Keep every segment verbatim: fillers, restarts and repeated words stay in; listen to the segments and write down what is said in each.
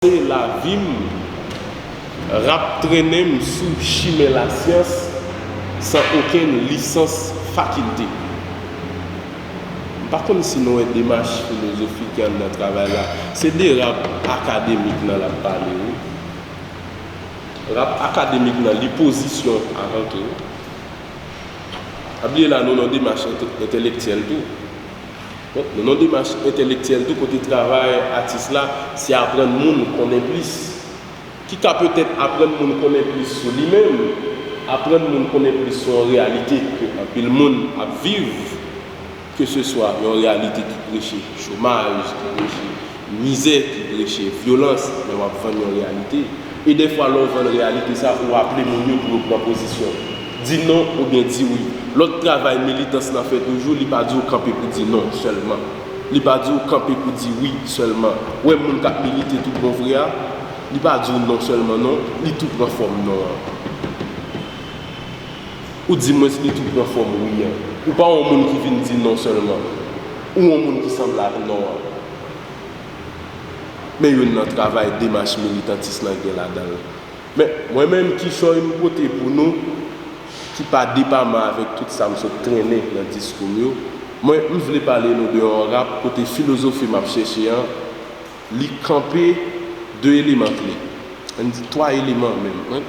kòmanse lavi m, rap trennen m sou chimen lasyans san okenn lisans fakilte. M pa konn si nou wè demach filozofik ki anndan travay la. Se de rap akademik nan l ap pale, wi. Rap akademik nan li pozisyon avan tou. Pa bliye la, nou nan demach ente- entelektyèl tou. Donk, nou nan demach entelektyèl tou, kote travay atis la, se aprann moun konnen plis. Ki ka petèt aprann moun konnen plis sou li menm, aprann moun konnen plis sou yon reyalite ke anpil moun ap viv, ke se swa yon reyalite ki preche chomaj, ki preche mizè, ki preche vyolans, men w ap vann yon reyalite. E dèfwa, lè w vann reyalite sa, ou aple moun yo pou yo pran pozisyon. Di non oubyen di wi. Lòt travay militans lan fè toujou, li pa di w kanpe pou di non sèlman. Li pa di w kanpe pou di wi sèlman. Ou wè moun k ap milite tout bon vre a, li pa di w non sèlman non, li tou pran fòm non an. Ou di mwens li tou pran fòm wi an. Ou pa yon moun ki vin di non sèlman. Ou yon moun ki sanble ak non an. Men youn nan travay demach militantis lan gen ladan l. Men, mwen menm, kichòy m pote pou nou, ki pa depaman avèk tout sa m sot trennen nan diskou m yo, mwen, m vle pale nou de yon rap kote filozofi m ap chèche an, li kanpe de eleman kle. Ann di twa eleman menm, wi.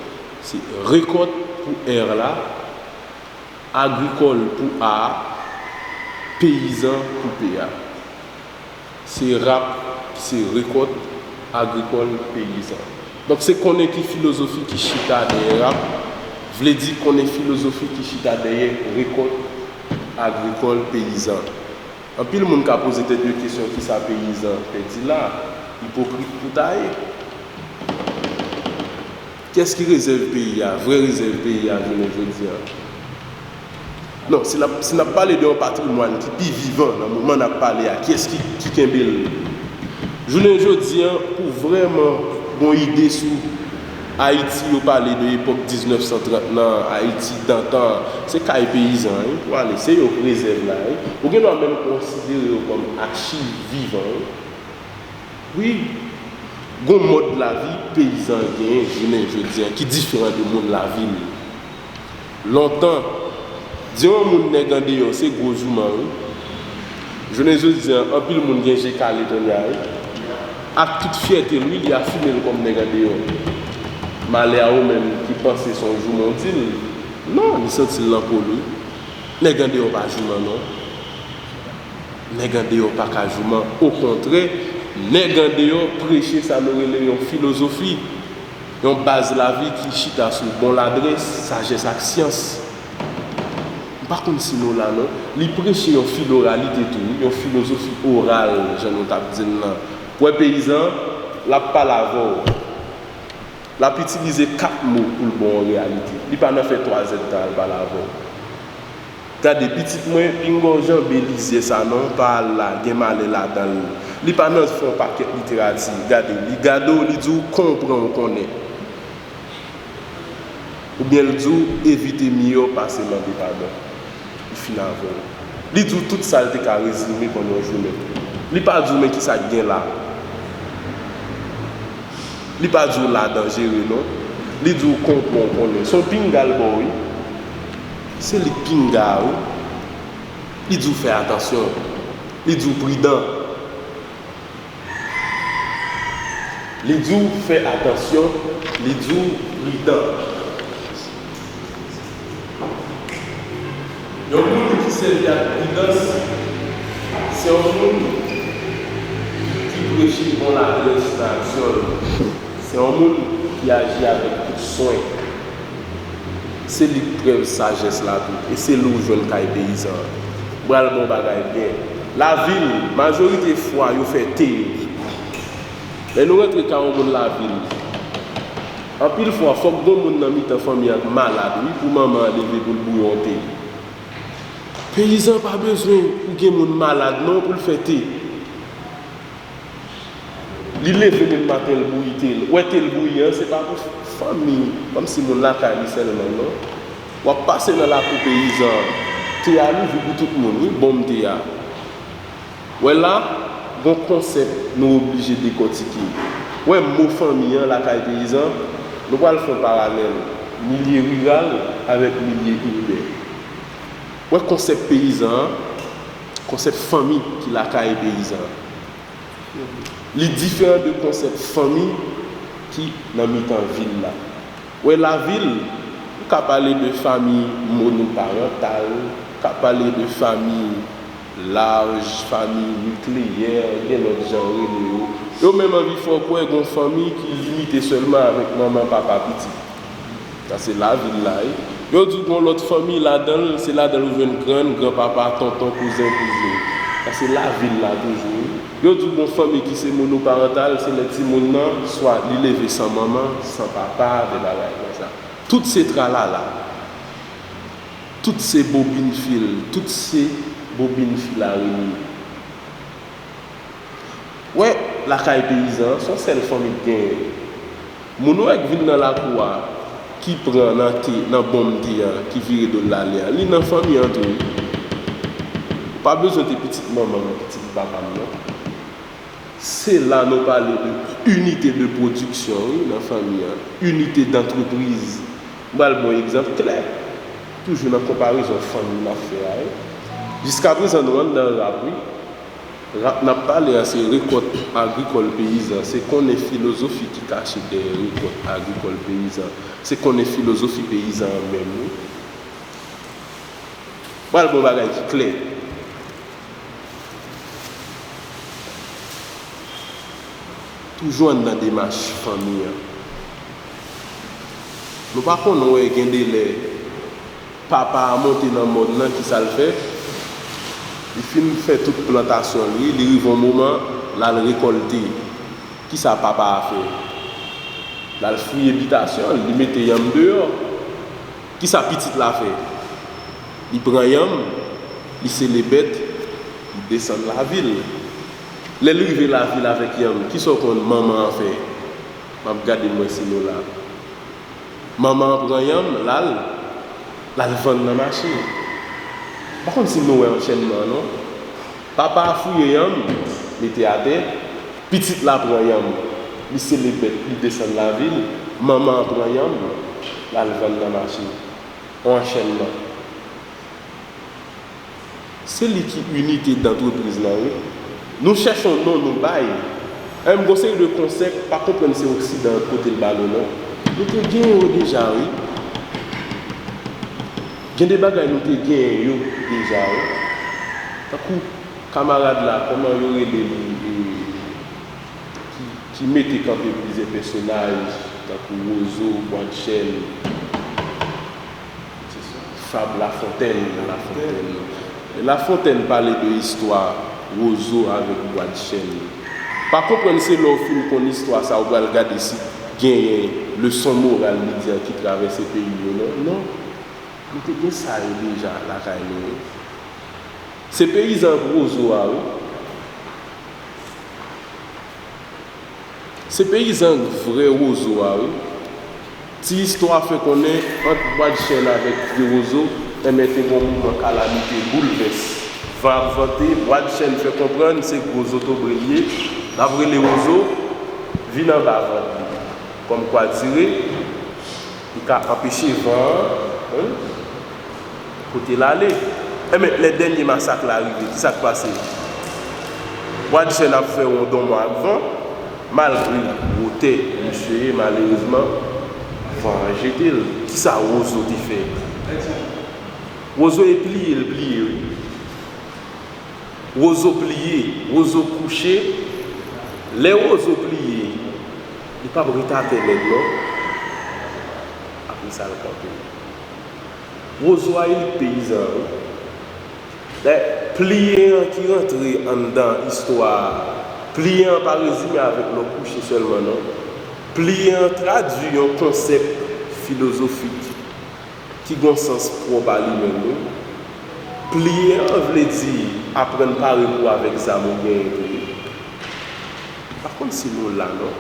Se rekòt pou R la, agrikòl pou A a, peyizan pou P a. Se rap, se rekòt, agrikòl, peyizan. Donk, se konnen ki filozofi ki chita dèyè rap, vle di konnen filozofi ki chita dèyè rekòt, agrikòl, peyizan. Anpil moun ka poze tèt yo kesyon, kisa peyizan pèdi la? Ipokrit pou ta ye. Kiyès ki rezèv peyi a, vrè rezèv peyi a jounen jodi a? Non, si n ap, si n ap pale de yon patrimwàn ki pi vivan nan moman n ap pale a, kiyès ki, ki kenbe l? Jounen jodi a, pou vrèman gon ide sou Ayiti, yo pale de epòk diznèf san trant nan Ayiti dantan, se kay peyizan, wi, pou ale, se yo k rezèv la, wi. Ou gen dwa menm konsidere yo kòm achiv vivan, wi. Wi, gon mòd lavi peyizan genyen jounen jodi a ki diferan de moun lavil. Lontan, di yon moun nèg andeyò se gwo jouman, wi. Jounen jodi a, anpil moun gen je kale kounye a, wi. Ak tout fyète l, wi, li afime l kòm nèg andeyò. Malè a ou menm ki panse se yon jouman w di l. Non, li santi l nan po l, wi. Nèg andeyò pa jouman, non. Nèg andeyò pa ka jouman. Okontrè, nèg andeyò preche sa nou rele yon filozofi, yon baz lavi ki chita sou bon ladrès, sajès ak syans. M pa konn si nou la, non. Li preche yon filoralite tou, wi, yon filozofi oral, jan nou t ap di l lan. W wè peyizan, l ap pale avè w. L ap itilize kat mo pou l ba w yon reyalite. Li pa nan fè twa zèdtan al pale avè w. Gade, pitit mwen, pinga w janbe lizyè sa non, pa al la, gen malè ladan l. Li pa nan fè yon pakèt literati. Gade, li gade w, li di w konpran w konnen. Oubyen l di w evite miyò pase mande padon. Li fin avè w. Li di w tout sa l te ka rezime pandan yon jounen. Li pa di w men kisa k gen la. Li pa di w la danjere non. Li di w konpran w konnen. Se yon pinga l ba w wi. Se li k pinga a wi. Li di w fè atansyon. Li di w pridan. Li di w fè atansyon. Li di w pridan. Yon moun ki sèvi ak pridans, se yon moun ki preche bon ladrès nan aksyon l. Se yon moun ki aji avèk tout swen. Se li k prèv sajès la tou. E se li w jwenn kay peyizan an. M pral ba w bagay byen. Lavil, majorite fwa, yo fè te yo. Lè nou rantre kay yon moun lavil, anpil fwa, fòk gon moun nan mitan fanmi an k malad, wi, pou manman an leve pou l bouyi yon te. Peyizan pa bezwen pou gen moun malad, non, pou l fè te. Li leve menm maten, l bouyi te l. Ou wè te l bouyi an, se pa pou fanmi, kòmsi moun lakay li sèlman, non. W ap pase nan lakou peyizan an, te a louvri pou tout moun, wi, bonm te a. Wè la, gon konsèp nou oblije dekòtike. Wè mo fanmi an lakay peyizan, nou pral fè yon paralèl milye riral avèk milye iben. Wè konsèp peyizan an, konsèp fanmi ki lakay peyizan an. Li diferan de konsèp fanmi ki nan mitan vil la. Wè lavil, ou ka pale de fanmi monoparantal, ou ka pale de fanmi laj, fanmi nikleyè, gen lòt jan rele yo. Yo menm anvi fè w kwè gon fanmi ki limite sèlman avèk manman, papa, pitit. Sa se lavil la, wi. Yo di w gon lòt fanmi ladan l, se ladan l ou jwenn grann, granpapa, tonton, kouzen, kouzin. Sa se lavil la toujou, wi. Yo di w gon fanmi ki se monoparantal, se lè timoun nan, swa li leve san manman, san papa, de bagay konsa. Tout se tralala. Tout se bobin fil, tout se bobin fil a rele. Wè, lakay peyizan an, se yon sèl fanmi k genyen. Moun ou wè k vin nan lakou a, ki pran nan te, nan bonm te a, ki vire do l l ale a, li nan fanmi an tou, wi. Ou pa bezwen te pitit manman m, pitit papa m, non. Se la nou pale de inite de pwodiksyon, wi, nan fanmi an. Inite dantrepriz. M pral ba w egzanp klè. Toujou nan konparezon fanmi n ap fè a, wi. Jiskaprezan, nou anndan rap, wi. Rap n ap pale a, se rekòt agrikòl peyizan. Se konnen filozofi ki kache dèyè rekòt agrikòl peyizan. Se konnen filozofi peyizan an menm, wi. M pral ba w bagay ki klè. Toujou anndan demach fanmi an. Nou pa konn wè gen de lè papa a monte nan mòn nan, kisa l fè? Li fin fè tout plantasyon li, li rive yon moman, l al rekòlte. Kisa papa a fè? L al fouye bitasyon l, li mete yanm deyò. Kisa pitit la fè? Li pran yanm, li sele bèt, li desann lavil. Lè l rive lavil avèk yanm, kisa w konn manman an fè? M ap gade m wè si nou la. Manman an pran yanm, l al, l al vann nan mache. M pa konn si nou wè anchènman an, non. Papa a fouye yanm, mete atè, pitit la pran yanm, li sele bèt, li desann lavil, manman an pran yanm, l al vann nan mache. Yon anchènman. Se li ki inite dantrepriz lan, wi. Nou chèche yon non, nou bay. Menm gon seri de konsèp, pa konprann se Oksidan an k pote l ba nou, non. Nou te genyen yo deja, wi. Gen de bagay nou te genyen yo deja, wi. Tankou kamarad la, kòman yo rele li, e, ki, ki mete kanpe plizyè pèsonaj, tankou Wozo, Bwadchèn, fab Lafontèn, Lafontèn. Lafontèn pale de istwa Wozo avèk Bwadchèn. Pa konprann se lè w fin konn istwa sa, ou pral gade si genyen leson moral li di an ki travèse peyi yo, non? Non. Nou te gen sa yo deja lakay nou, wi. Se peyizan ak Wozo a, wi. Se peyizan vrè Wozo a, wi. Ti istwa fè konnen ant Bwadchèn avèk Vye Wozo, enben te gon moman kalamite, boulvès. Van ap vante, Bwadchèn fè konprann se gwo zotobre l ye, l ap rele Wozo vin anba vant li. Kòmkwa dire, li ka anpeche van an, wi, pote l ale. Enben, lè dènye masak la rive, kisa k pase? Bwadchèn ap fè wondonmò ak van, malgre wotè misye ye, malerezman, van an jete l. Kisa Wozo te fè? Wozo e pliye l pliye, wi. Wozo pliye, Wozo kouche. Lè Wozo pliye, li p ap ret atè nèt, non. Apre sa, l kanpe. Wozo a elit peyizan an, wi. Lè pliye an ki rantre anndan istwa a, pliye an pa rezime avèk lè w kouche sèlman, non. Pliye an tradui yon konsèp filozofik ki gon sans pwòp a li menm, wi. Pliye an vle di aprann pare kou avèk zam ou genyen tou, wi. Pa konn si nou la, non.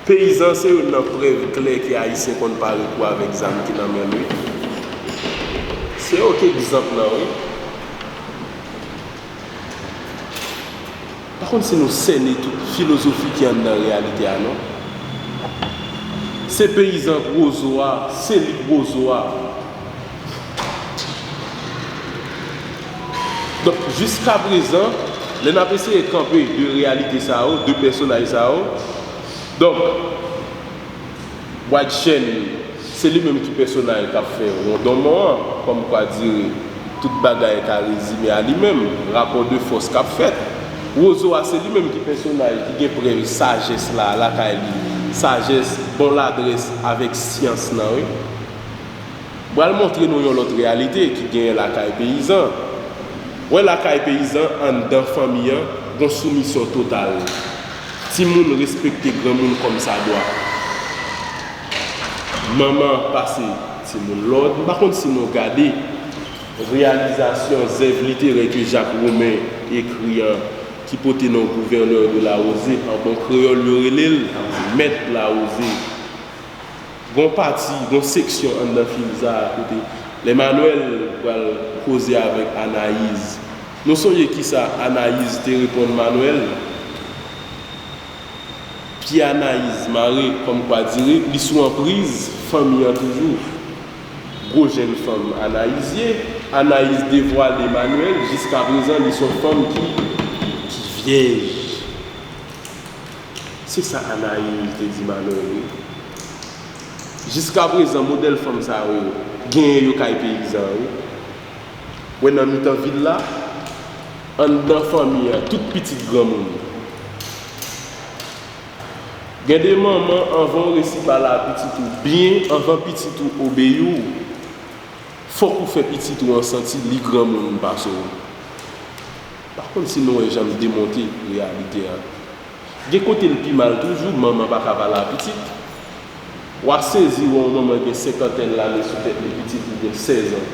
Peyizan se youn nan prèv klè ke Ayisyen konn pare kou avèk zam ki nan men l, wi. Se yo k egzanp lan, wi. Pa Konn si nou sène tout filozofi ki anndan reyalite a non. Se peyizan k wozo a, se li k wozo a. Donk, jiskaprezan, lè n ap eseye kanpe de reyalite sa yo, de pèsonaj sa yo, donk, Bwadchèn, se li menm ki pèsonaj k ap fè wondonmon an, kòmkwa dire tout bagay ka rezime a li menm, rapò de fòs k ap fèt. Wozo a se li menm ki pèsonaj ki gen prèv sajès la lakay li, sajès bon ladrès avèk syans lan wi. M pral montre nou yon lòt reyalite ki genyen lakay peyizan. Wè lakay peyizan anndan fanmi an gon soumisyon total. Timoun respekte granmoun kòmsadwa. Manman pase timoun lòd. M pa konn si nou gade reyalizasyon zèv literè ke Jak Women ekri an ki pote non Gouverneur de la Rosée, an bon kreyòl yo rele l Mèt Lawouze. Gon pati, gon seksyon anndan fim sa a kote Lè Manwèl pral koze avèk Anayiz. Nou sonje kisa Anayiz te reponn Manwèl? Pye Anayiz mare kòmkwa dire li sou anpriz fanmi an toujou. Gwo jèn fanm Anayiz ye. Anayiz devwale Manwèl, jiskaprezan li se yon fanm ki, ki vyèj. Se sa Anayiz te di Manwèl wi. Jiskaprezan modèl fanm sa yo genyen yo kay peyizan wi. Wè nan mitan vil la, anndan fanmi an, tout pitit granmoun. Gen de manman, anvan w resi pale a pitit ou byen, anvan pitit ou obeyi w, fòk ou fè pitit ou an santi li granmoun pase w. Pa konn si nou wè jan m demonte reyalite a. Gen kote l pi mal toujou, manman pa ka pale a pitit. W a sezi wè yon manman gen senkantèn lane sou tèt li, pitit li gen sèz an.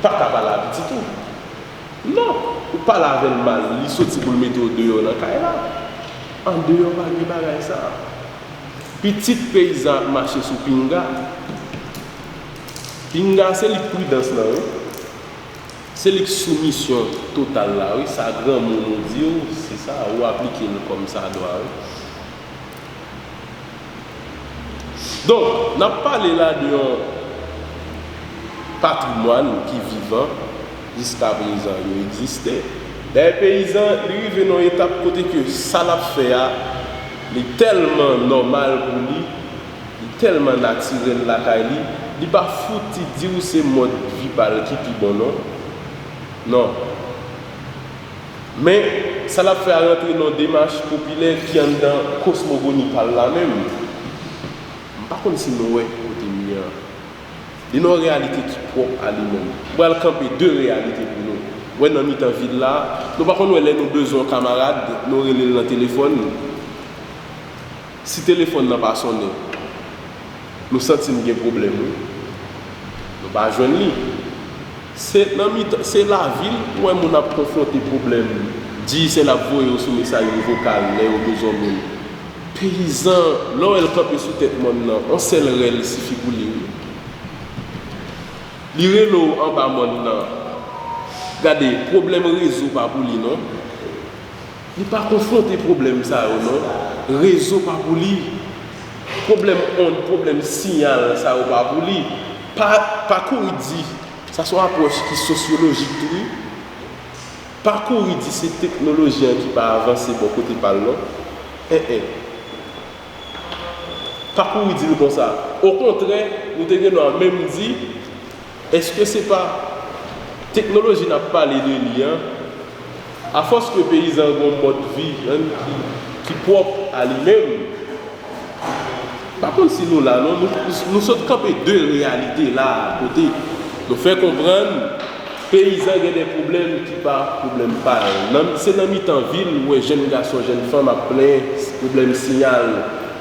Pa ka pale a pitit ou. Non, ou pale avè l mal, li soti pou l mete w deyò nan kay la. Andeyò pa gen bagay sa. Pitit peyizan ap mache sou pinga. Pinga se li k pridans lan wi. Se li k soumisyon total la wi, sa granmoun ou di w, se sa, ou aplike l kòmsadwa wi. Donk, n ap pale la de yon patrimwàn ki vivan, jiskaprezan yo egziste. Dayè peyizan, li rive nan yon etap kote ke sa l ap fè a, li tèlman nòmal pou li, li tèlman natirèl lakay li, li pa fouti di w se mòd vi pa l ki pi bon non. Non. Men, sa l ap fè a rantre nan yon demach popilè ki anndan kosmogoni pa l la menm. M pa konn si nou wè kote m ye an. Li nan yon reyalite ki pwòp a li menm. M pral kanpe de reyalite pou nou. Wè nan mitan vil la, nou pa konn wè lè nou bezwen yon kamarad, nou rele l nan telefòn. Si telefòn nan pa sonnen, nou santi n gen pwoblèm wi. Nou pa jwenn li. Se nan mitan, se lavil ou wè moun ap konfwonte pwoblèm. Digicel ap voye yo sou mesaj vokal lè yo bezwen moun. Peyizan, lè w wè l kanpe sou tèt mòn nan, yon sèl rèl sifi pou li wi. Li rele w anba mòn nan. Gade, pwoblèm rezo pa pou li non. Li pa konfwonte pwoblèm sa yo non. Rezo pa pou li. Pwoblèm ond, pwoblèm siyal sa yo pa pou li. Pa, pa kouri di, sa se yon apwòch ki sosyolojik tou wi. Pa kouri di se teknoloji an ki pa avanse bò kote pa l non. En en. Pa kouri di l konsa. Okontrè, nou te gen dwa menm di, èske se pa teknoloji n ap pale de li an? Afòs ke peyizan gen yon mòd vi ki, ki pwòp a li menm, pa konn si nou la non, nou, nou sot kanpe de reyalite la a kote nou fè konprann peyizan gen de pwoblèm ki pa pwoblèm pa l. Nan, se nan mitan vil ou wè jèn gason, jèn fanm ap plenyen pwoblèm siyal,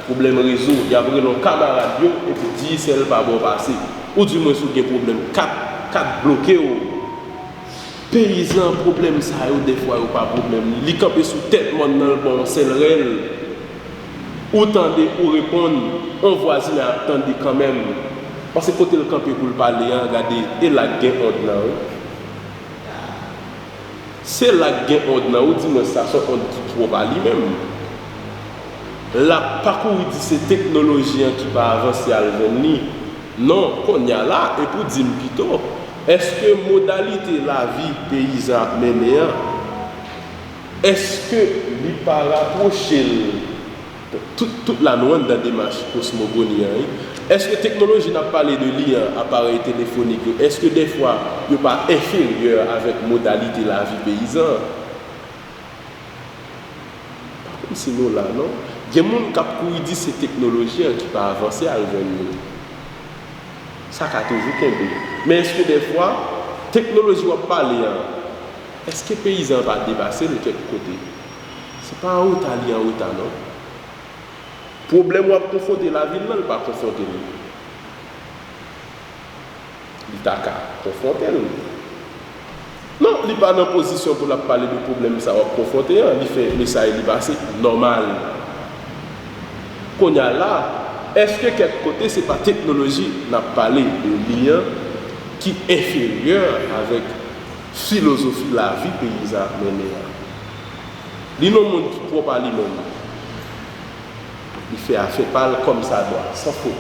pwoblèm rezo, y ap rele yon kamarad yo epi Digicel pa ba w pase. Oudimwens ou gen pwoblèm kat, kat bloke w. Peyizan, pwoblèm sa yo dèfwa yo pa pwoblèm li. Li kanpe sou tèt mòn nan, l ba w yon sèl rèl. Ou tande, ou reponn, yon vwazinay ap tande kanmenm. Paske kote l kanpe pou l pale an, gade, e la k gen ond lan wi. Se la k gen ond nan, ou di mwen sa se yon ond ki twòp a li menm. L ap pa kouri di se teknoloji an ki pa avanse al jwenn li. Non, kounye a la, epi w di m pito, èske modalite lavi peyizan ap mennen an, èske li pa rapwoche l Tout, tout la nou anndan demach kosmogoni an, wi. Èske teknoloji n ap pale de li an, aparèy telefonik yo, èske dèfwa yo pa enferyè avèk modalite lavi peyizan an? Pa kòmsi nou la, non. Gen moun k ap kouri di se teknoloji an ki pa avanse al jwenn yo. Sa ka toujou kenbe. Men èske dèfwa, teknoloji w ap pale an, èske peyizan an pa depase l kèk kote? Se pa an reta li an reta, non. Pwoblèm w ap konfwonte lavil lan, l pa konfwonte l. Li ta ka konfwonte l. Non, li pa nan pozisyon pou l ap pale de pwoblèm sa w ap konfwonte an. Li fè mesaj li pase nòmal. Kounye a la, èske kèk kote se pa teknoloji n ap pale de li an ki enferyè avèk filozofi lavi peyizan ap mennen an? Li nan yon mond ki pwòp a li menm. Li fè afè pa l kòmsadwa, san fot.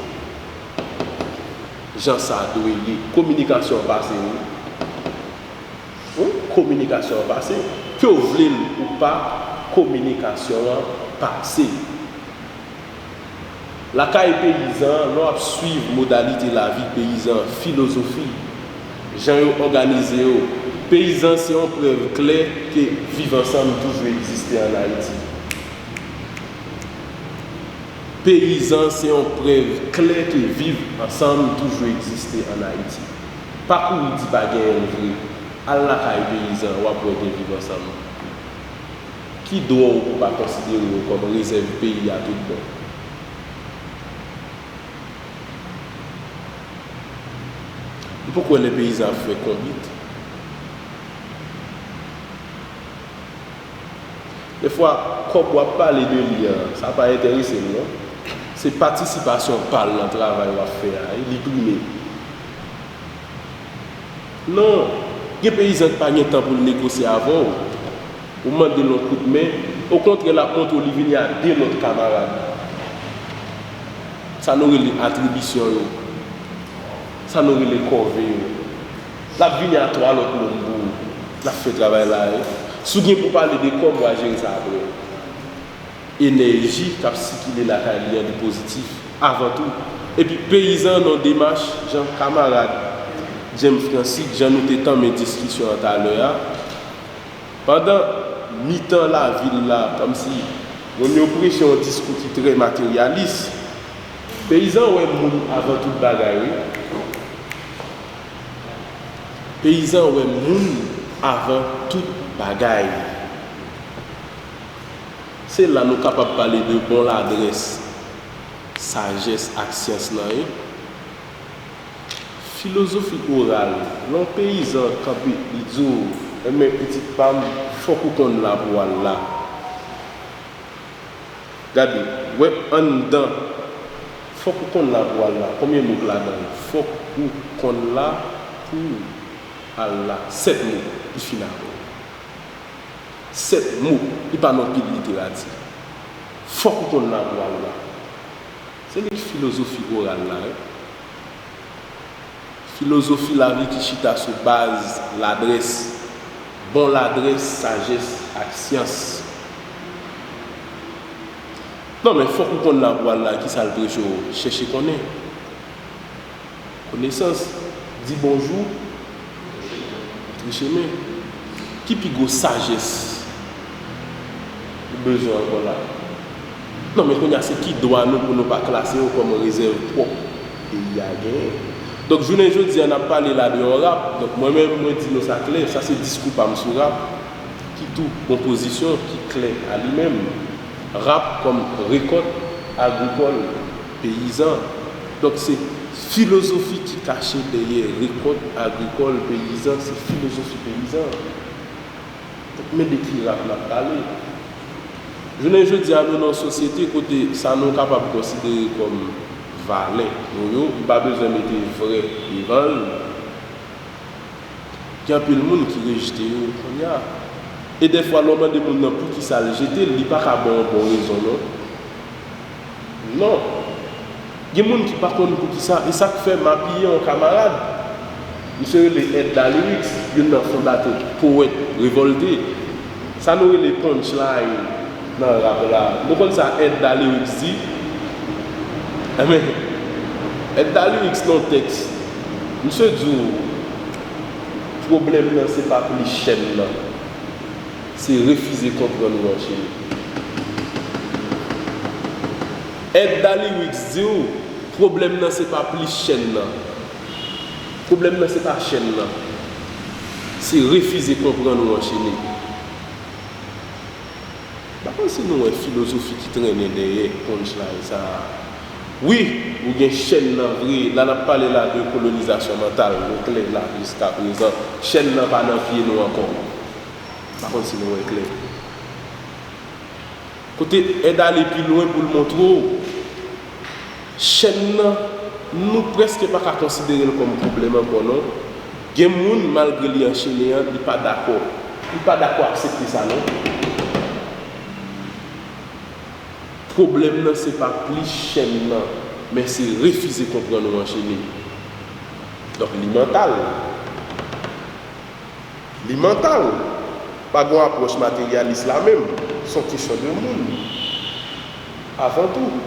Jan sa dwe ye. Kominikasyon an pase, wi. Wi, kominikasyon an pase. Ke w vle l ou pa, kominikasyon an pase. Lakay peyizan an, lè w ap swiv modalite lavi peyizan an, filozofi, jan yo òganize yo, peyizan se yon prèv klè ke viv ansanm toujou egziste ann Ayiti. Peyizan se yon prèv klè ke viv ansanm toujou egziste ann Ayiti. Pa kouri di pa genyen l vre. Al lakay peyizan, w ap wè gen viv ansanm. Ki dwa w pou pa konsidere yo kòm rezèv peyi a tout bon? M poko wè lè peyizan ap fè konbit. Dèfwa, kòb w ap pale de li an, sa pa enterese m, non. Se patisipasyon pa l nan travay w ap fè a, li prime. Non, gen peyizan ki pa gen tan pou l negosye avè w. Ou mande l yon kout men, okontrè, l ap montre w li vini a de lòt kamarad. Sa nou rele atribisyon yo. Sa nou rele kòve yo. L ap vini a twa lòt moun pou l ap fè travay la, wi. Si w gen pou pale de kòb, w a jere sa apre. Enèji k ap sikile lakay li an, li pozitif, avan tou. Epi peyizan nan demach, jan kamarad James Francis, jan nou te tanmen diskisyon an talè a, pandan mitan lavil la, kòmsi moun yo preche yon diskou ki trè materyalis, peyizan wè moun avan tout bagay, wi. Peyizan wè moun avan tout bagay. Se la nou kapab pale de bon ladrès, sajès ak syans lan, wi. Filozofi oral, lè yon peyizan kanpe, li di w, enben, pitit pa m, fòk ou konn la pou w al la. Gade, wè anndan, fòk ou konn la pou w al la. Konbyen mo k ladan l? Fòk ou konn la pou w al la. Sèt mo, li fin avè w. Sèt mo, li pa nan pil literati. Fòk ou konn la pou w al la. Se li k filozofi oral la, wi. Filozofi lavi ki chita sou baz ladrès, bon ladrès, sajès ak syans. Non, men fòk ou konn la pou w al la, ki sa l preche w? Chèche konnen. Konesans, di bonjou, montre chemen. Ki pi gwo sajès ou bezwen ankò la? Non, men kounye a se ki dwa nou pou nou pa klase yo kòm rezèv pwòp peyi a genyen? Donk, jounen jodi a, n ap pale la de yon rap. Donk, mwen menm, mwen di nou sa klè, sa se diskou pa m sou rap, ki tou gon pozisyon ki klè a li menm. Rap kòm rekòt agrikòl peyizan. Donk, se filozofi ki kache dèyè rekòt agrikòl peyizan, se filozofi peyizan. Men de ki rap n ap pale. Jounen jodi a, nou nan yon sosyete kote sa nou kapab konsidere kòm valè nou yo, m pa bezwen mete vrè devan l. Gen anpil moun ki rejte yo kounye a. E dèfwa, lè w mande moun nan poukisa l jete l, li pa ka ba w yon bon rezon, non. Non. Gen moun ki pa konn poukisa, e sa k fè m apiye yon kamarad. Misye rele Edda Lyrics, youn nan fondatè Powèt Revòlte. Sa nou rele punchline nan rap la. Nou konn sa Edda Lyrics di? Enben, Edda Lyrics nan tèks, misye di w, pwoblèm nan se pa plis chèn nan, se refize konprann ou anchene. Edda Lyrics di w, pwoblèm nan se pa plis chèn nan. Pwoblèm nan se pa chèn nan. Se refize konprann ou anchene. M pa konn si nou wè filozofi ki trennen dèyè punchline sa a. Wi, ou gen chèn nan vre. La n ap pale la de kolonizasyon mantal. Nou klè la jiskaprezan. Chèn nan pa nan pye nou ankò. M pa konn si nou wè klè. Kote Ed ale pi lwen pou l montre w, chèn nan, nou prèske pa ka konsidere l kòm pwoblèm ankò, non. Gen moun, malgre li anchene an, li pa dakò. Li pa dakò aksepte sa, non. Pwoblèm nan, se pa plis chèn nan, men se refize konprann ou anchene. Donk, li mantal. Li mantal. Pa gen apwòch materyalis la menm. Se yon kesyon de moun. Avan tou.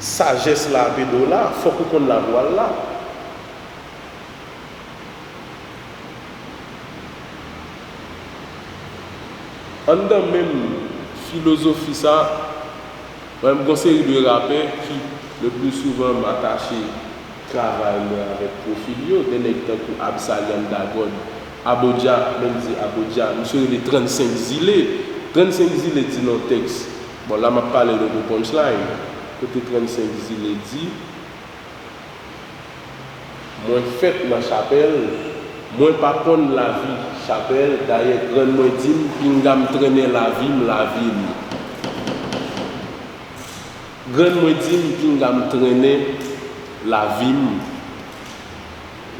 Sajès la ap ede w la, fòk ou konn la pou w al la. Anndan menm filozofi sa, mwen menm gon seri de rapè ki, le pli souvan, m atache travay mwen avèk pwofil yo, de nèg tankou Absalian Dagod, Abodja, menm di Abodja, misye rele trannsenk Zile. Trannsenk Zile di nan tèks, bon, la m ap pale de gwo punchline, kote trannsenk Zile di, Mwen fèt nan chapèl, mwen pa konn lavi chapèl, dayè grann mwen di m pinga m trennen lavi m, lavi m. Grann mwen di m pinga m trennen lavi m,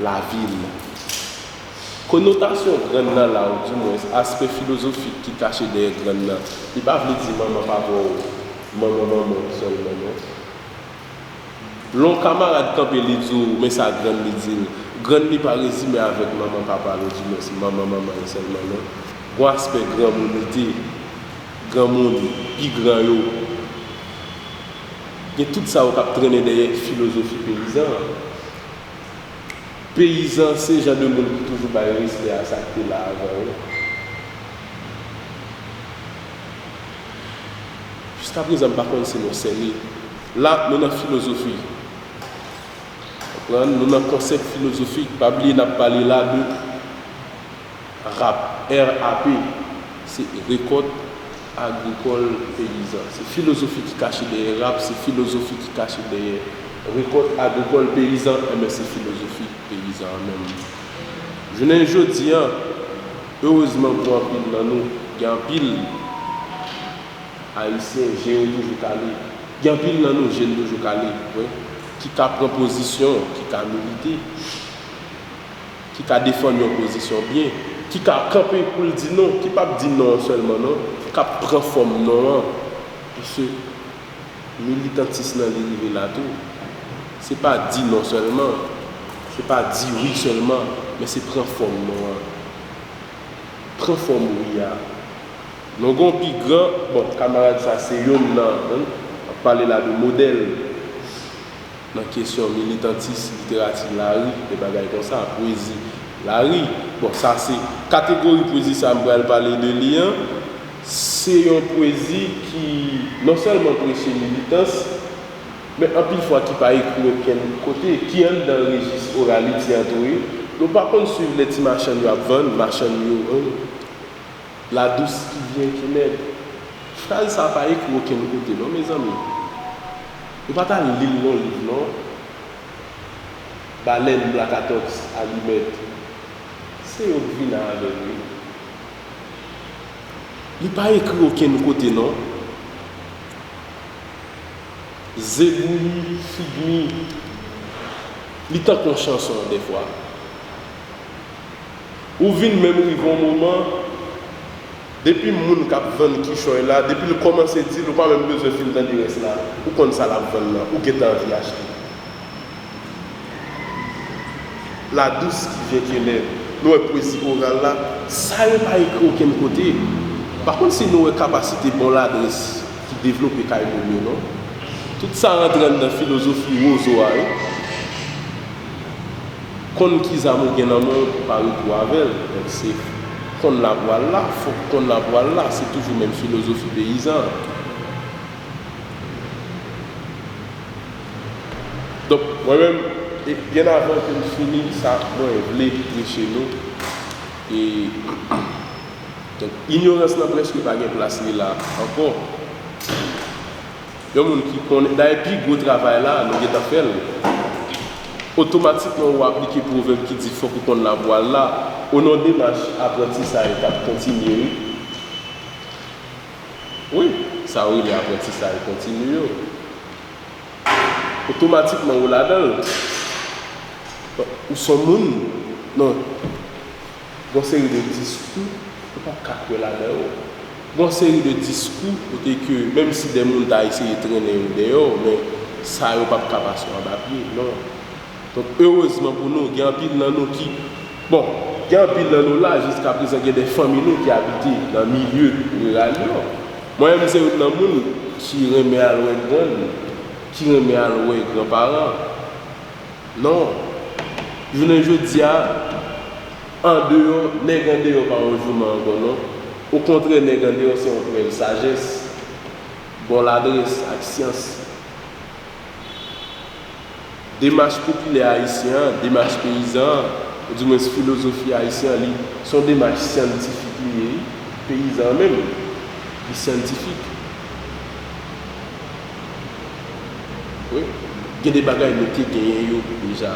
lavi m. Konotasyon grann nan la, oudimwens aspè filozofik ki kache dèyè grann nan, li pa vle di manman papa w, manman manman w sèlman, non. Lè yon kamarad kanpe, li di w, men sa grann li di l. Grann li pa rezime avèk manman papa l, oudimwens manman manman l sèlman, non. Gon aspè granmounite, granmoun, pi gran yo. Gen tout sa yo k ap trennen dèyè filozofi peyizan an. Peyizan se jan de moun ki toujou bay respè a sa k te la avan yo. Jiskaprezan, m pa konn si nou sène. La, nou nan filozofi. Konprann? Nou nan konsèp filozofik. Pa bliye n ap pale la de rap, R A P, se rekòt agrikòl peyizan. Se filozofi ki kache dèyè rap, se filozofi ki kache dèyè rekòt agrikòl peyizan, enben se filozofi peyizan an menm. Jounen jodi a, erezman pou anpil nan nou, gen anpil Ayisyen, je yo toujou kale. Gen anpil nan nou, je n toujou kale, wi, ki ka pran pozisyon, ki ka milite, ki ka defann yon pozisyon byen, ki ka kanpe pou l di non, ki p ap di non an sèlman, non, k ap pran fòm non an. Paske militantis nan, li rive la tou. Se pa di non sèlman, se pa di wi sèlman, men se pran fòm non an. Pran fòm wi a. Nou gen yon pi gran, bon, kamarad sa se youn nan, n ap pale la de modèl nan kesyon militantis, literati lari, de bagay konsa, pwezi lari. Bon, sa se kategori pwezi sa m pral pale de li an. Se yon pwezi ki non sèlman preche militans, men anpil fwa ki pa ekri okenn kote, ki anndan rejis oraliti an tou wi. Nou pa konn swiv lè ti machann yo ap vann, machann yo, hein. La douce qui vient qui m'aide. Fraz sa pa ekri okenn kote non, mezanmi. Yo pa t al li l nan liv non. Balèn, blakatòks, alimèt. Se yo k vin avè l wi. Li pa ekri okenn kote non. Ze bouyi, fig mi. Li tankou yon chanson dèfwa. Ou vin menm rive yon moman, depi moun k ap vann kichòy la, depi l kòmanse di l, ou pa menm bezwen fin tande rès la, ou konn sa l ap vann nan, ou gentan anvi achte. La douce qui vient qui est lève. Nou wè pwezi oral la, sa yo pa ekri okenn kote. Pa konn si nou wè kapasite bon ladrès ki devlope kay moun yo non. Tout sa rantre anndan filozofi wozo a wi. Konn ki zam ou gen nan men w pou pa retwou avè l. Donk se konn la pou al la, fòk konn la pou al la, se toujou menm filozofi peyizan. Donk mwen menm, e byen avan ke m fini sa mwen vle preche nou, e donk inyorans lan prèske pa gen plas li la ankò. Yon moun ki konnen, dayè pi gwo travay la, nou gentan fè l. Otomatikman ou aplike pwovèb ki di fòk ou konn la pou al la, o non demach aprantisay k ap kontinye wi. Wi, sa yo rele aprantisay kontini yo. Otomatikman ou ladan l. Ou s on moun, non. Gon seri de diskou ou p ap ka kwè ladan yo. Gon seri de diskou kote ke menm si de moun ta eseye trennen yo dèyè w, men sa yo p ap ka pase w anba pye, non. Donk, erezman pou nou, gen anpil nan nou ki, bon, gen anpil nan nou la, jiska prezan gen de fanmi nou ki abite nan milye riral yo. Mwen menm se youn nan moun ki renmen al wè grann, ki renmen al wè granparan. Non. Jounen jodi a, andeyò, nèg andeyò pa yon jouman ankò non. Okontrè, nèg andeyò se yon prèv sajès, bon ladrès ak syans. Demach popilè ayisyen an, demach peyizan an, oudimwens filozofi ayisyen an, li se yon demach syantifik li ye, wi. Peyizan an menm, li syantifik. Wi. Gen de bagay nou te genyen yo deja.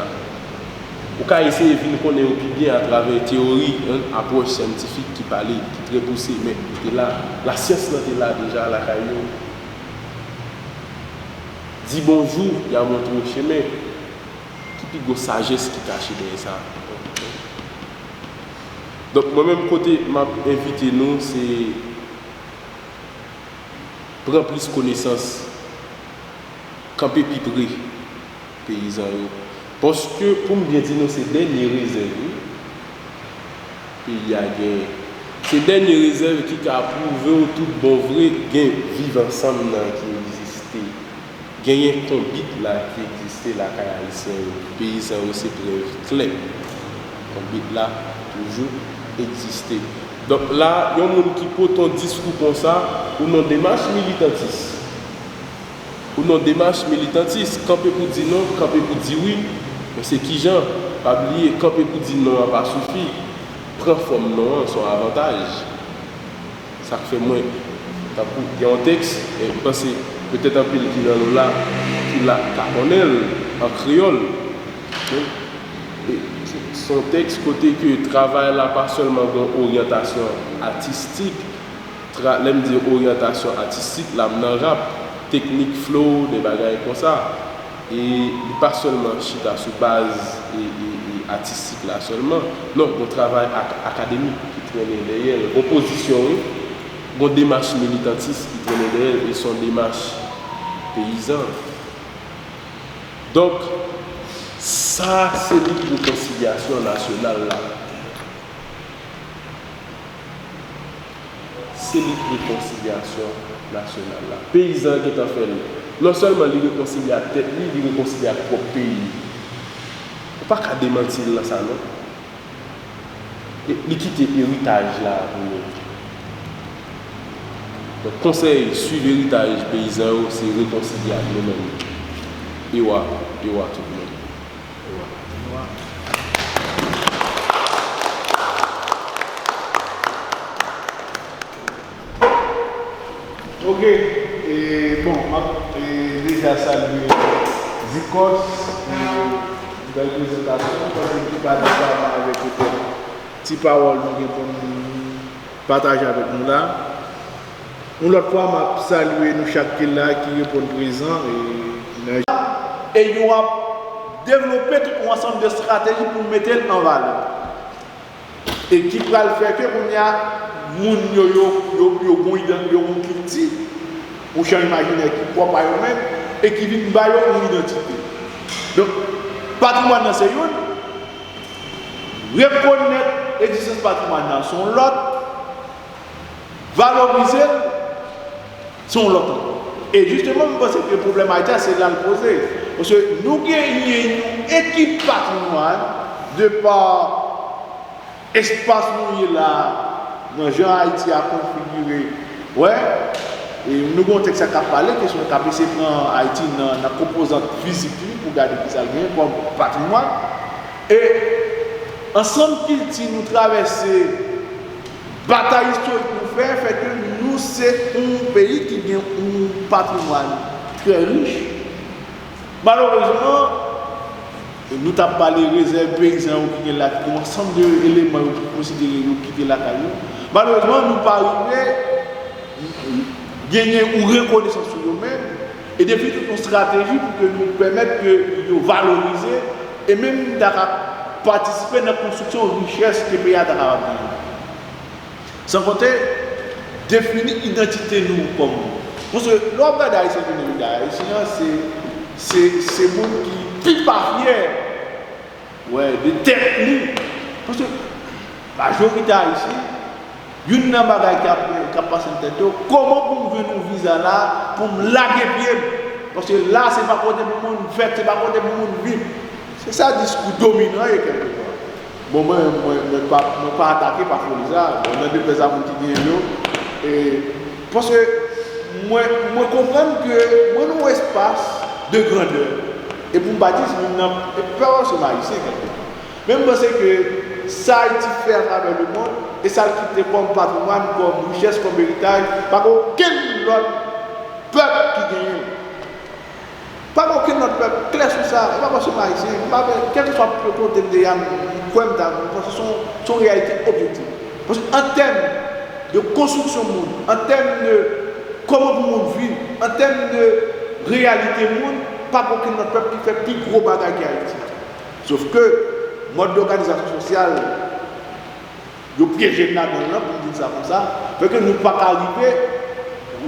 Ou ka eseye vin konnen yo pi byen atravè teyori, en, apwòch syantifik ki pale, ki trè pouse, men li te la. Lasyans lan te la deja lakay yo. Di bonjou, y a montre w chemen. Ki pi gwo sajès ki kache dèyè sa? Donk, mwen menm kote m ap envite nou, se pran plis konesans, kanpe pi pre peyizan yo. Paske, pou m byen di nou, se dènye rezèv, wi, peyi a genyen. Se dènye rezèv ki ka pwouve w tout bon vre gen viv ansanm nan ki egziste. Genyen konbit la ki egziste lakay ayisyen yo. Peyizan yo se prèv klè. Konbit la toujou egziste. Donk la, yon moun ki pote yon diskou konsa, ou nan demach militantis. Ou nan demach militantis, kanpe pou di non, kanpe pou di wi, men se kijan? Pa bliye, kanpe pou di non an pa sifi. Pran fòm non an, se yon avantaj. Sa k fè mwen, tankou, gen yon tèks, e m panse petèt anpil ki nan nou la, ki la, ka konnen l an kreyòl. E se, se yon tèks kote ke travay la pa sèlman gen yon oryantasyon atistik, tra-, lè m di oryantasyon atistik la, m nan rap, teknik flow, de bagay konsa. E li pa sèlman chita sou baz e, e, e atistik la sèlman. Non, gon travay ak-, akademik ki trennen dèyè l. Gon pozisyon, wi. Gon demach militantis ki trennen dèyè l. E se yon demach peyizan. Donk, sa se lit rekonsilyasyon nasyonal la. Se lit rekonsilyasyon nasyonal la. Peyizan an gentan fè l. Non sèlman li rekonsilye ak tèt li, li rekonsilye ak pwòp peyi li. Ou pa ka demanti l nan sa, non. E li kite eritaj la pou nou. Donk, konsèy, swiv eritaj peyizan yo, se rekonsilye ak nou menm. Ewa, ewa tout moun. Ok, e, bon, m ap, e, deja salye Zikòs pou bèl prezantasyon, m panse ki pa di pa mal avèk petèt ti pawòl nou gen pou n pataje avèk nou la. Yon lòt fwa, m ap salye nou chak ki la, ki reponn prezan, e, nan e yo ap devlope tout yon ansanm de estrateji pou mete l an valè. E ki pral fè ke kounye a, moun yo, yo, yo, yo gon idan-, yo gon kilti, yon chan imajinè ki pwòp a yo menm, e ki vin ba yo yon idantite. Donk, patrimwàn nan se youn, rekonèt egzistans patrimwàn nan se yon lòt, valorize l se yon lòt ankò. E jisteman, mwen panse ke pwoblèm Ayiti a, se la l poze. Paske nou genyen yon ekip patrimwàn de pa espas nou ye la, nan jan Ayiti a konfigire. Wè, e nou gen yon tèks k ap pale, kesyon k ap eseye pran Ayiti nan, nan konpozant fizik li pou gade kisa l genyen kòm patrimwàn. E ansanm kilti nou travèse, batay istorik nou fè, fè ke nou se yon peyi ki gen yon patrimwàn trè rich. Malerezman, nou t ap pale rezèv peyizan yo ki gen la, ki gen yon ansanm de eleman yo ki konsidere yo kite lakay yo. Malerezman, nou pa rive genyen yon rekonesans sou yo menm, e defini tout yon estrateji pou ke nou pèmèt ke yo valorize e menm ta ka patisipe nan konstriksyon richès ke peyi a ta kapab genyen. San konte, defini idantite nou kòm moun. Paske lè w ap gade Ayisyen vini vin Ayisyen an, se, se, se moun ki pi pa fyè, wè, de tèt li. Paske majorite Ayisyen, youn nan bagay k ap, k ap pase nan tèt yo, kòman pou m jwenn yon viza la, pou m lage pye m? Paske la, se pa kote pou moun fèt, se pa kote pou moun viv. Se sa diskou dominan ye kèlkefwa. Bon, mwen, mwen, mwen pa, mwen pa atake, pa foli sa. Bon, nan deplè sa moun ki genyen yo. E, paske mwen, mwen konprann ke mwen nan yon espas de grandè. E pou m pa di, si moun nan, e pa paske m ayisyen kèlkefwa. Men m panse ke sa Ayiti fè atravè lemonn, e sa l kite kòm patrimwàn, kòm richès, kòm eritaj, pa gen okenn lòt pèp ki genyen l. Pa gen okenn lòt pèp klè sou sa. E pa paske m ayisyen, m pa vle, kèlkeswa kote m te ye a, m kwè m ta, m panse se yon, se yon reyalite objektif. Paske an tèm de konstriksyon moun, an tèm de kòman pou moun viv, an tèm de reyalite moun, pa gen okenn lòt pèp ki fè pi gwo bagay ke Ayiti. Sof ke mòd dòganizasyon sosyal yo pyeje n ladan l lan, pou m di n sa konsa, fè ke nou pa ka rive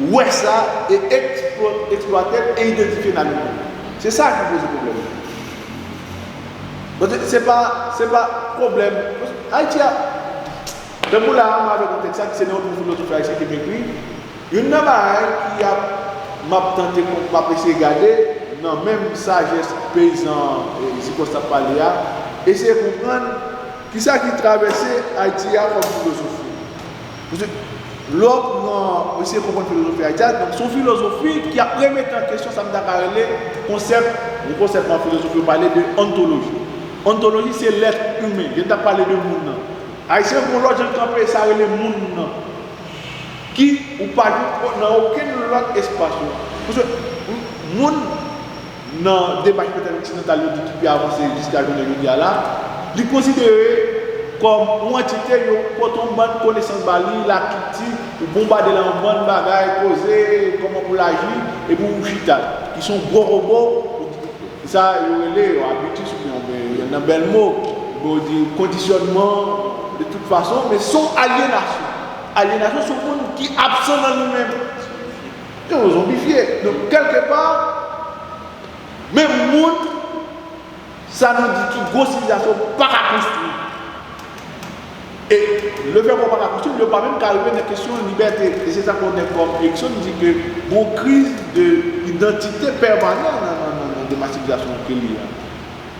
wè sa e eksplò-, eksplwate l e idantifye n a nou menm. Se sa ki poze pwoblèm. Paske se pa, se pa pwoblèm. Ayiti a, tankou la a, mwen avèk yon tèks la ki se nan yon filozofi ayisyen ki m ekri, youn nan bagay ki ap, m ap tante, m ap eseye gade nan menm sajès peyizan, e, Zikòs t ap pale a, eseye konprann kisa ki travèse Ayiti a kòm filozofi. Paske lè w pran, eseye konprann filozofi Ayiti a, donk, se yon filozofi ki ap remete an kesyon sa m ta ka rele konsèp, yon konsèp nan filozofi, yo pale de ontoloji. Ontoloji, se lèt imen. Gen n t ap pale de moun nan. Ayisyen, gen yon lòt jan l kanpe, sa rele moun nan. Ki ou pa jwenn nan okenn lòt espas yo. Paske moun, nan demach petèt oksidantal yo di ki pi avanse jiska jounen jodi a la, li konsidere kòm yon antite, yo pote yon bann konesans ba li, lakilti, ou bonbade l an yon bann bagay, koze, kòman pou l aji, epi ou chita, ki se yon gwo wobo, sa yo rele, yo abitis oubyen, oubyen nan bèl mo, yo di kondisyònman, de tout fason, men se yon alyenasyon. Alyenasyon, se yon moun ki absan nan li menm. Yo zonbifye. Donk, kèlkepa, menm moun, sa nou di ki gwo sivilizasyon pa ka konstwi. E lefètke w pa ka konstwi, yo pa menm ka rive nan kesyon libète. E se sa konnen kòm Erickson di ke gon kriz de idantite pèmanan nan, nan, nan, nan demach sivilizasyon ke li a.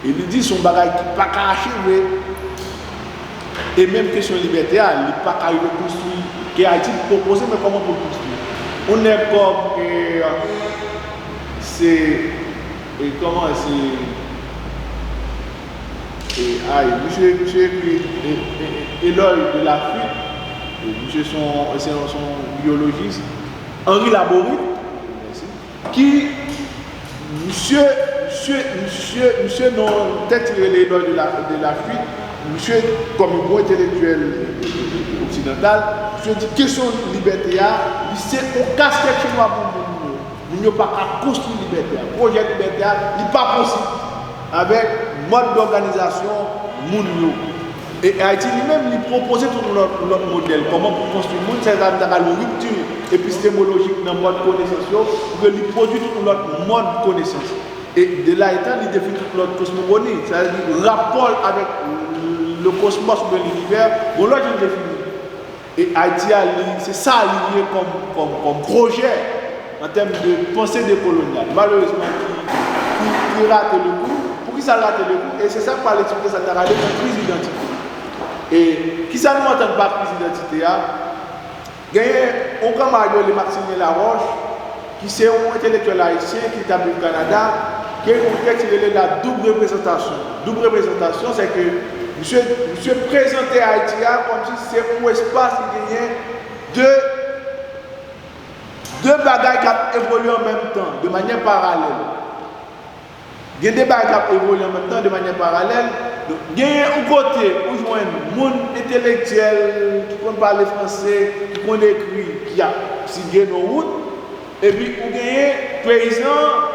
E li di se yon bagay ki pa ka acheve. E menm kesyon libète a, li pa ka rive konstwi, ke Ayiti pwopoze, men kòman pou l konstwi? Yon nèg kòm, e, se, e, kòman, se, e, ay, misye, misye ekri, e, e, e, Éloge de l'Afrique. E misye se yon, se yon, se yon byolojis. Henri Laborit. Mèsi. Ki, misye, misye, misye, misye nan tèks li rele Éloge de la, de la Fuite, misye, kòm yon gwo entelektyèl oksidantal, misye di kesyon libète a, li se yon kaskèt chenwa pou moun yo. Moun yo pa ka konstwi libète a. Pwojè libète a, li pa posib avèk mòd dòganizasyon moun yo. E Ayiti li menm, li pwopoze tout yon lòt, lòt modèl. Kòman pou konstwi moun, sètadi ta pral yon ripti epistemolojik nan mòd konesans yo, pou ke li pwodui tout yon lòt mòd konesans. E de la etan, li defini tout lòt kosmogoni, sètadi rapò l avèk le cosmos oubyen linivè, yon lòt jan defini. E Ayiti a, li, se sa li ye kòm, kòm, kòm pwojè an tèm de panse dekolonyal. Malerezman, ki, ki, ki rate le kou. Poukisa l rate le kou? E se sa k pral eksplike sa n ta rele yon kriz idantite. E kisa nou antann pa kriz idantite a? Genyen yon kanmarad yo rele Maximilien Laroche, ki se yon entelektyèl ayisyen ki tabli Kanada, ki ekri yon tèks ki rele La Double Représentation. Double Représentation, se ke misye, misye prezante Ayiti a kòmsi se yon espas ki genyen de, de bagay k ap evolye an menm tan, de manyè paralèl. Gen de bagay k ap evolye an menm tan, de manyè paralèl. Donk, genyen yon kote ou jwenn moun entelektyèl ki konn pale franse, ki konn ekri, ki ap sige nan wout, epi ou genyen peyizan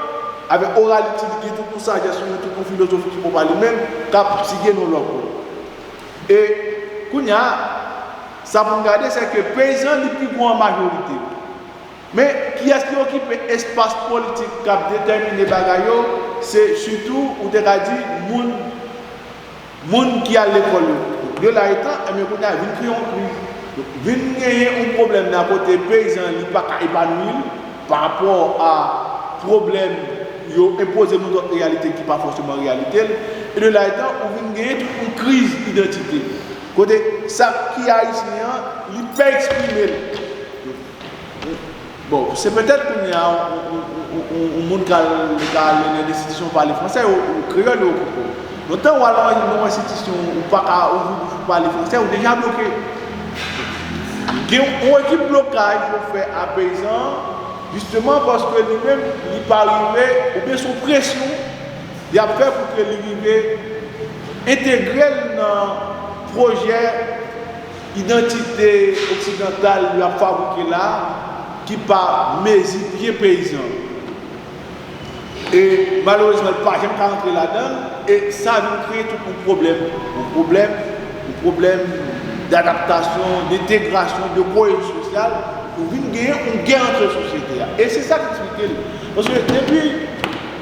avèk oraliti, li gen tout yon sajès, li gen tout yon filozofi ki pwòp a li menm, k ap sige nan lòt wout. E kounye a, sa pou n gade, se ke peyizan li pi gwo an majorite. Men, kiyès ki okipe espas politik k ap detèmine bagay yo? Se sitou, ou te ka di, moun, moun ki al lekòl yo. De la etan, enben, kounye a, vin kreye yon kriz. Donk, vin genyen yon pwoblèm nan kote peyizan, li pa ka epanouyi l pa rapò a pwoblèm yo enpoze nou lòt reyalite ki pa fòseman reyalite l. E de la etan, ou vin genyen tout yon kriz idantite. Kote sa ki ayisyen an, li pè eksprime l. Bon, se petèt kounye a, yon, yon, yon, yon, yon moun ka, ka ale nan enstitisyon pale fransè, ou, ou kreyòl, yo okipe w. Lontan, w al nan yon enstitisyon, ou pa ka ouvri bouch ou pale fransè, ou deja bloke. Gen yon ekip blokaj yo fè a peyizan an, jisteman paske li menm, li pa rive, oubyen se yon presyon y ap fè pou ke li rive entegre l nan pwojè idantite oksidantal y ap fabrike la, ki pa mezi pye peyizan. E malerezman, li pa janm ka rantre ladan l, e sa vin kreye tout yon pwoblèm, yon pwoblèm, yon pwoblèm dadaptasyon, dentegrasyon, de koyezyon sosyal, ou vin genyen yon gè ant sosyete a. E se sa k eksplike l. Paske depi,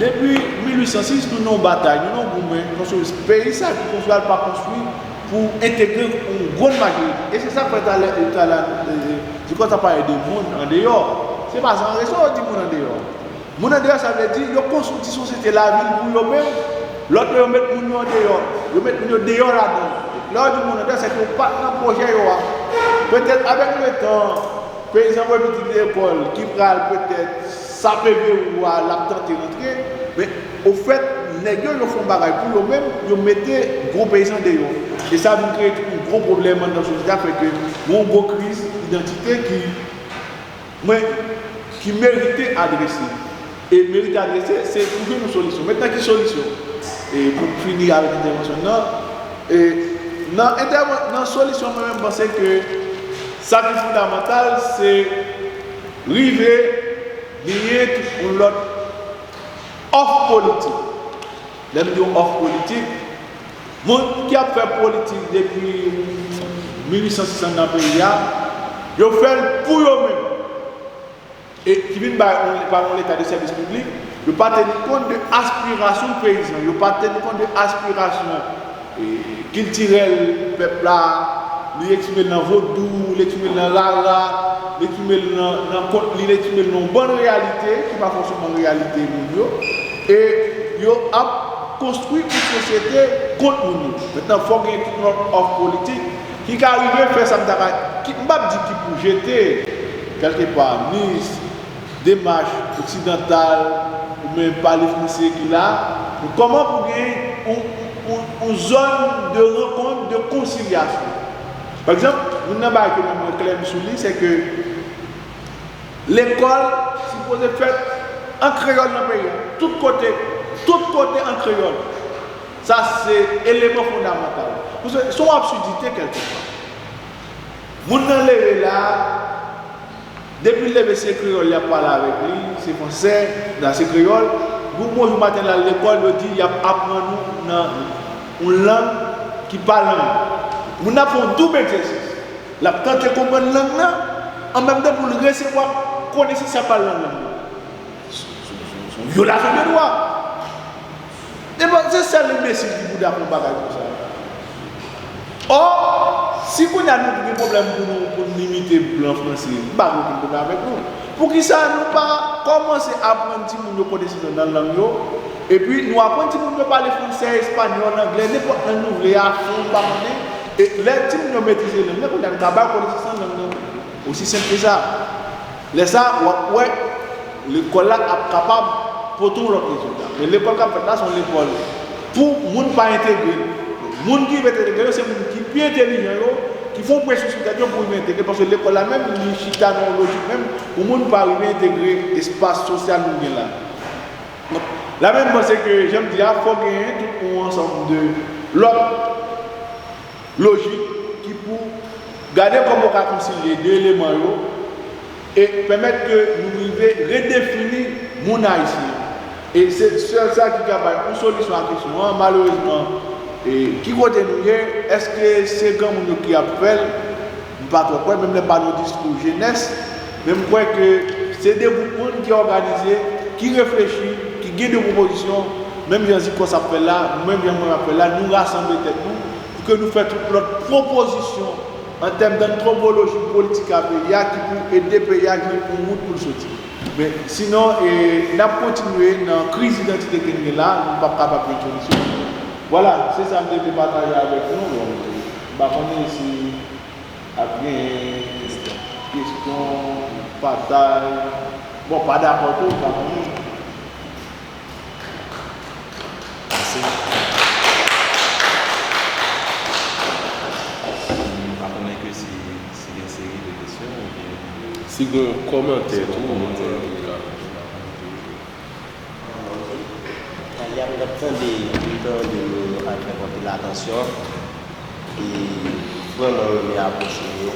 depi mil uit san sis, nou nan yon batay, nou nan yon goumen, paske peyi sa ki konstwi a, l pa konstwi pou entegre yon grann majorite. E se sa k fè talè, talè, e, e, Dikòb ta pale de moun andeyò. Se pa san rezon yo di moun andeyò. Moun andeyò, sa vle di, yo konstwi ti sosyete lavil pou yo menm, lòt yo, yo met moun yo andeyò, yo met moun yo deyò ladan l. Lè yo di moun andeyò, se ke yo pa t nan pwojè yo a. Petèt, avèk letan, peyizan voye pitit lekòl, ki pral petèt sape verou a, l ap tante rantre, men ofèt, nèg yo, yo fè yon bagay pou yo menm, yo mete gwo peyizan deyò. E sa vin kreye tout yon gwo pwoblèm anndan sosyete a, fè ke gen yon gwo kriz idantite ki mwen, ki merite adrese. E merite adrese, se pou jwenn yon solisyon. Mentnan, ki solisyon? E pou m fini avèk entèvansyon m nan, e nan entèvan-, nan solisyon, mwen menm, m panse ke sa ki fondamantal, se rive genyen yon lòt òf politik. Lè m di yon òf politik, moun ki ap fè politik depi mil uit san sisant nan peyi a, yo fè l pou yo menm. E ki vin bay yon, pa yon leta de sèvis piblik, yo pa teni kont de aspirasyon peyizan, yo pa teni kont de aspirasyon, e, kiltirèl pèp la, li eksprime l nan vodou, li eksprime l nan rara, li eksprime l nan, nan kont li, li eksprime l nan yon bann reyalite ki pa fòseman reyalite moun yo. E yo ap konstwi yon sosyete kont moun yo. Mentnan, fòk gen tout lòt òf politik ki ka rive fè sa m ta ka, ki, m p ap di ki pou jete, kèlkepa, nis, demach oksidantal, oubyen pale franse ki la, men kòman pou gen yon, yon, yon zòn de rankont, de konsilyasyon. Pa egzanp, youn nan bagay ke mwen, mwen klè m sou li, se ke lekòl sipoze fèt an kreyòl nan peyi a. Tout kote, tout kote an kreyòl. Sa se eleman fondamantal. Paske se yon absidite kèlkepa. Moun nan leve la, depi l leve se kreyòl y ap pale avèk li, se fransè, la se kreyòl. Yon bon jou maten l al lekòl, yo di y ap aprann ou nan yon lang ki pa lang. Moun nan ap fè yon doub egzèsis. L ap tante konprann lang nan, an menm tan pou l resevwa konesans y ap ba l nan lang nan. Se yon vyolasyon de dwa. E bon, se sèl enbesil ki pou dakò yon bagay konsa. Ò, si kounye a nou gen pwoblèm pou nou, pou n limite blan franse, m pa gen okenn pwoblèm avèk nou. Poukisa nou pa kòmanse aprann timoun yo konesans nan lang yo, epi nou aprann timoun yo pale fransè, espanyòl, anglè, nenpòt lang nou vle a, fon, m pa konnen, e lè timoun yo metrize lang nan, kounye a nou ka ba yo konesans nan lang nan. Osi senp ke sa. Lè sa, w ap wè lekòl la ap kapab pote yon lòt rezilta. Men lekòl k ap fèt la, se yon lekòl pou moun pa entegre. Moun ki rive entegre yo, se moun ki pi entèlijan yo, ki fè yon presyon sou tèt yo pou rive entegre, paske lekòl la menm, li chita nan yon lojik menm pou moun pa rive entegre espas sosyal nou gen la. Donk, la menm, m panse ke, jan m di a, fò genyen tout yon ansanm de lòt lojik ki pou gade kòman w ka konsilye de eleman yo e pèmèt ke nou rive redefini moun ayisyen. E se sèl sa ki ka bay yon solisyon a kesyon an. Malerezman, e ki kote nou ye? Èske se granmoun yo ki ap fè l? M pa twò kwè, menm lè m ba nou diskou jenès, men m kwè ke se de gwoup moun ki òganize, ki reflechi, ki gen de pwopozisyon, menm jan Zikòs ap fè l la, menm jan mwen ap fè l la, nou rasanble tèt nou pou ke nou fè tout lòt pwopozisyon an tèm dantwopoloji politik a peyi a ki pou ede peyi a gen yon wout pou l soti. Men sinon, e, n ap kontinye nan kriz idantite ke n gen la, nou p ap kapab jwenn solisyon. Vwala, se sa m te vle pataje avèk nou. Bon, m pa konnen si ap gen kesyon, pataj. Bon, pa dakò tou, pa konnen. Mèsi. M pa konnen ke si, si gen seri de kesyon oubyen de... Si gen kòmantè tou, kòmantè, wi. Talè a m t ap tande, m tande nou al fè konte l atansyon, e vrèman renmen apwoche yo.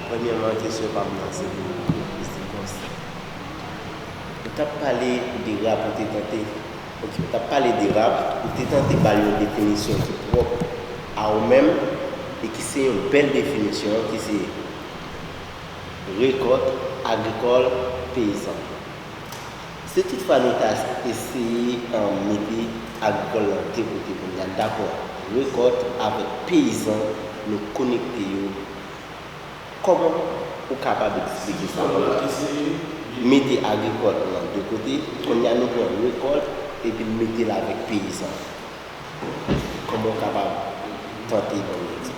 Premyèman, kesyon pa m nan se pou Mister Coste. Ou t ap pale de rap, ou te tante, ok, ou t ap pale de rap, ou te tante ba l yon definisyon ki pwòp a ou menm, e ki se yon bèl definisyon, ki se rekòt, agrikòl, peyizan. Si toutfwa nou ta eseye, um, mete agrikòl nan de kote kounye a, dakò, rekòt avèk peyizan, nou konekte yo, kòman ou kapab eksplike sa pou mwen? Mete agrikòl nan de kote, kounye a nou pran rekòt epi n mete l avèk peyizan. Kòman w kapab tante ban mwen eksplike?